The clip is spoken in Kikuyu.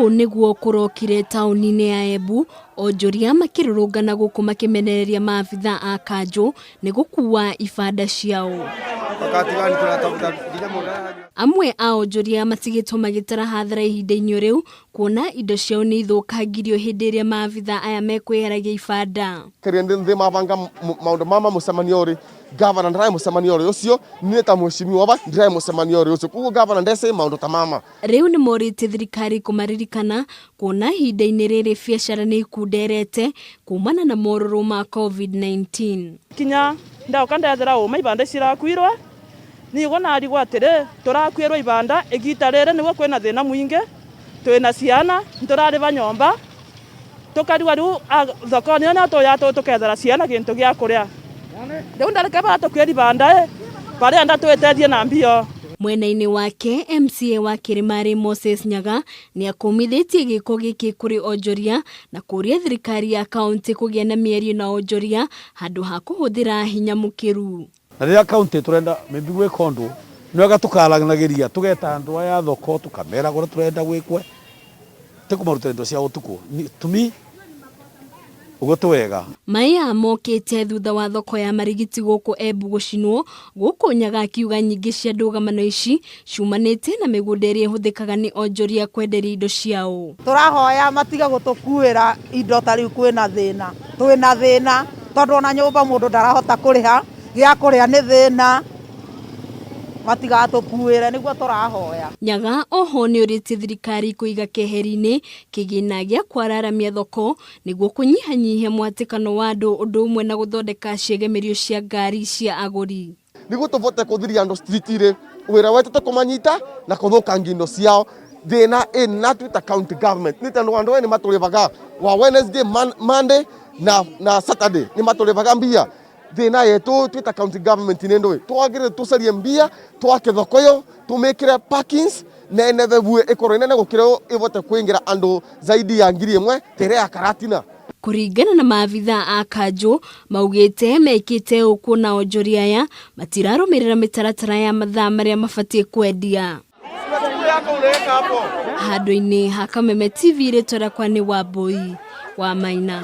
Ũũ nĩguo kũrokire taũni-inĩ ya Embu, onjoria makĩrũrũngana gũkũ makĩmenereria maabitha a kanjũ nĩ gũkua ibanda ciao. Amwe a onjoria matigĩtwo magĩtara hathara ihinda-inĩ rĩu kuona indo ciao nĩ ithũkangirio hĩndĩ ĩrĩa maabitha aya mekwĩheragia ibanda. Kĩrĩa nthĩ mabanga maũndũ mama mũcemanio ũrĩ gavana ndĩraĩ mũcemanio ũrĩ ũcio niĩ ta mheshimiwa ba ndĩraĩ mũcemanio ũrĩ ũcio koguo gavana ndece maũndũ ta mama. Rĩu nĩ morĩtie thirikari kũmaririkana kuona ihinda-inĩ rĩrĩ biacara nĩ ikunderete kumana na morũrũ ma Covid-19. Kinya ndaũka ndethera ũma ibanda ici irakuirwe, nigo narigwo atĩrĩ, tũrakuĩrwo ibanda igita rĩrĩ nĩguo kwĩna thĩna mũingĩ, twĩna ciana, nĩtũrarĩba nyomba, tũkarigwo rĩu thoko-inĩ ĩyo no tũya tũkethera ciana kĩndũ gĩa kũrĩa. Rĩu ndareke baratũkuĩra ibanda ĩ, barenda twĩteithie na mbia. Mwena-inĩ wake, MCA wa Kĩrĩmarĩ Moses Nyaga nĩ akũmithĩtie gĩko gĩkĩ kũrĩ onjoria na kũria thirikari ya kaũntĩ kũgĩa na mĩario na onjoria handũ ha kũhũthĩra hinya mũkĩru. Na rĩrĩa kaũntĩ tũrenda maybe gwĩka ũndũ, nĩ wega tũkaranagĩria, tũgeta andũ aya a thoko, tũkamera ũrĩa tũrenda gwĩkwe, ti kũmarutĩra indo ciao ũtukũ. To me, ũguo ti wega. Maya mokĩte thutha wa thoko ya Marigiti gũkũ Embu gũcinwo, gũkũ Nyaga akiuga nyingĩ cia ndũgamano ici ciumanĩte na mĩgũnda ĩrĩa ĩhũthĩkaga nĩ onjoria kwenderia indo ciao. Tũrahoya matige gũtũkuĩra indo ta rĩu kwĩna thĩna, twĩna thĩna tondũ ona nyũmba mũndũ ndarahota kũrĩha, gĩa kũrĩa nĩ thĩna, matigatũkuĩre nĩguo tũrahoya. Nyaga oho nĩorĩtie thirikari kũiga keheri-inĩ kĩgĩna gĩa kwararamia thoko nĩguo kũnyihanyihia mũhatĩkano wa andũ ũndũ ũmwe na gũthondeka ciĩgemerio cia ngari cia agũri. Nĩguo tũvote kũthiria andũ street-rĩ, wĩra wetu tĩ kũmanyita na kũthũkangia indo ciao. Thĩna ĩna twĩ ta county government nĩ tondũ andũ aya nĩ matũrĩvaga wa Wednesday, Monday na Saturday nĩ matũrĩvaga mbia. Thĩna yetu twĩ ta county government nĩ ndũĩ twagĩrĩire tũcarie mbia twake thoko ĩyo tũmĩkĩre parkings na ĩnevevue ĩkorwo ĩnene gũkĩra ũũ ĩvote kũingĩra andũ zaidi ya 1000 ta ĩrĩa ya Karatina. Kũringana na maabitha a kanjũ maugĩte mekĩte ũũ kuona onjoria aya matirarũmĩrĩra mĩtaratara ya mathaa marĩa mabatiĩ kwendia. Handũ-inĩ ha Kameme TV rĩtwa rĩakwa nĩ Wambui wa Maina.